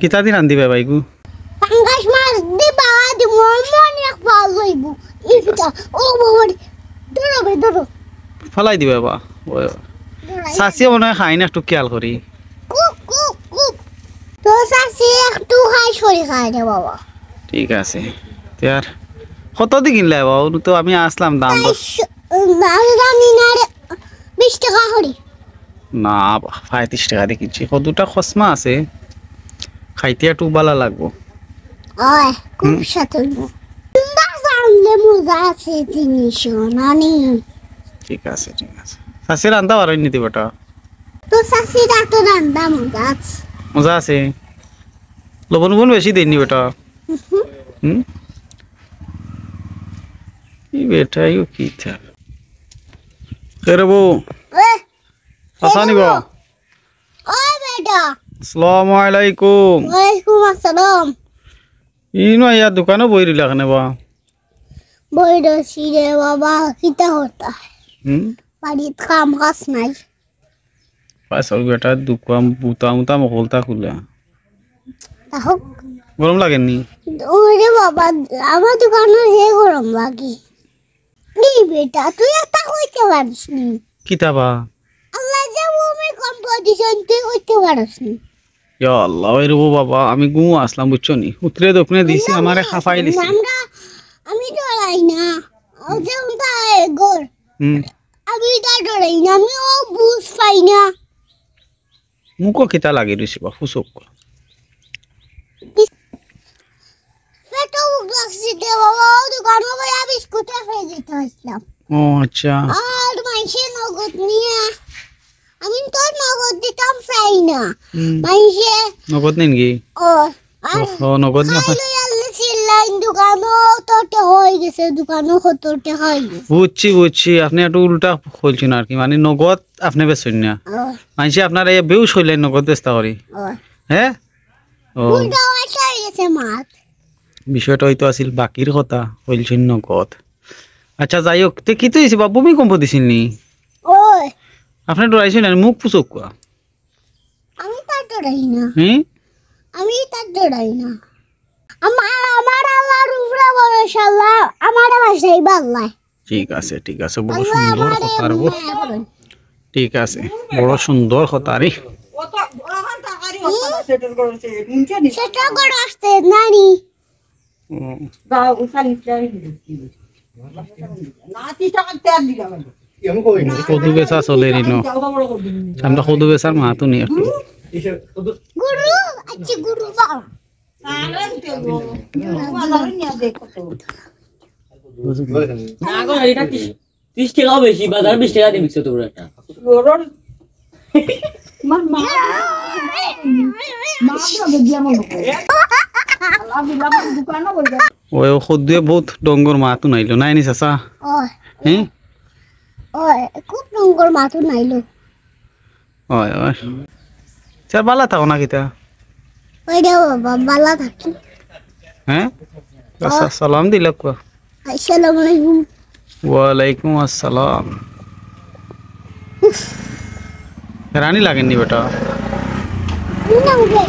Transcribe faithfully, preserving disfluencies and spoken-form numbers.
কিতা দি রান্ধিবায় বা ইগু? পাঙ্গাস মাছ দি বাবা দি মন মন এক পাল লইব। ইটা, ও বাবা রে, ধরো বে, ধরো। ফালাই দিবায় বা। ওই। ধরো। চাচিয়ে মনে হয় খাইন, একটু খেয়াল করি। Cook, cook, cook. তো চাচি একটু খাই, সরি খাই রে বাবা। ঠিক আছে। তে আর কত দি কিনলে বা? ওর তো আমি আসলাম দাম দর। চারশো, আমি জানি না রে, বিশ টাকা করি। না বা, পঁয়ত্রিশ টাকা দি কিনছি। কতটা খসমা আছে, খাইতে একটু বালা লাগবো। ওই, খুব হুম। স্বাদ হইব। তোমরা জানলে মজা আছে জিনিস, নানি। ঠিক আছে, ঠিক আছে। চাচি রান্ধা পারইন নি তে বেটা? তো চাচির আতো রান্ধা মজা আছে। মজা আছে? লবণ উবণ বেশি দেইন নি বেটা? হুম। হুম? ই বেটা, ইও কি থা? এ রে বউ, এ, আসা নি বা? ও বেটা। আসসালামু আলাইকুম। ওয়ালাইকুম আসসালাম। ইনো আইয়া দোকানো বই রইলা কেনে বা? বই রইছি রে বাবা, কিতা করতা? হুম? বাড়িত কাম কাজ নাই। পাইছাও বেটা, দোকান বুতা মুতা মকলতা খুলা। তা হোক। গরম লাগেনি? ওরে বাবা, আমার দোকানো যে গরম লাগে। নি বেটা, তুই একটা কইতে পারিস নি। কিতা বা? আল্লাহ যে ভূমিকম্প দিছইন, তুই কইতে পারিস নি। ইয়া আল্লাহ, ওই রে ও বাবা, আমি ঘুমো আসলাম, বুঝছো নি? উত্তরে দক্ষিণে দিছি, আমরা আমারে খাফাই দিছি। আমরা, আমি ডরাই না। ও যে উনটা এগোর। হুম। আমি ইটা ডরাই না, আমি ও বুঝ পাই না। মুখো কিতা লাগি রইছে বা, ফুসুক। পেটো ভুক লাগছে দে বাবা, ও দোকানো বইয়া বিস্কুট খাই দিতে আসলাম। ও আচ্ছা। আর মাইনষে নগদ নিয়া, আমি তো নগদ দিতাম চাই না। হুম। মাইনষে নগদ নেন কি? ও, আর ও, ও, নগদ নিয়া খাই লই আনলে চিল্লাইন দোকানো তো টেকা হয়ে গেছে, দোকানো কত টেকা হয়ে গেছে। বুঝছি, বুঝছি, আপনি একটু উল্টা কইলছেন আর কি, মানে নগদ আপনি বেচছইন না। ও। মাইনষে আপনার এই বেউস হইলেন নগদ বেচতা করি। ও। হ্যাঁ? ও। উল্টা পাল্টা হয়ে গেছে মাত। বিষয়টা হয়তো আছিল বাকির কথা, হইলছেন নগদ। আচ্ছা, যাই হোক, তে কিতা হইছে বা, ভূমিকম্প দিছিল নি? ওই। আপনি ডরাইছেন না, মুখ ফুসুক কুয়া। আমি তার ডরাই না। হুম? আমি তার ডরাই না। আমার, আমার আল্লাহর উপরে ভরসা, আল্লাহ আমারে বাঁচাইবা আল্লাহ। ঠিক আছে, ঠিক আছে, বড় আল্লাহ সুন্দর আমারে কথা রে বউ। মায়া করুন। ঠিক আছে, বড় সুন্দর কথা রে। সেটা করে আসতে নানি। হুম। কদু বেচা চলে নি ন? আমরা কদু বেচার মাতও নি একটু। গুরু, আচ্ছা গুরু বাবা। না গো, এটা ত্রিশ, ত্রিশ টাকাও বেশি, বাজার বিশ টাকা দিয়ে বিকছো তোমরা এটা। ওই, ও কদুয়ে বহুত ডঙ্গর মাতও নাইলো, নাই নি চাচা? ওই। হ্যাঁ? ওই, খুব ডঙ্গর মাতও নাইলো। ওই, ওই। স্যার, বালা থাকো না কিতা? ওই রে বাবা, বালা থাকি। হ্যাঁ? আচ্ছা, সালাম দিলা কুয়া। আসসালামু আলাইকুম। ওয়ালাইকুম আসসালাম। রানী লাগেননি বেটা? না, উঠে।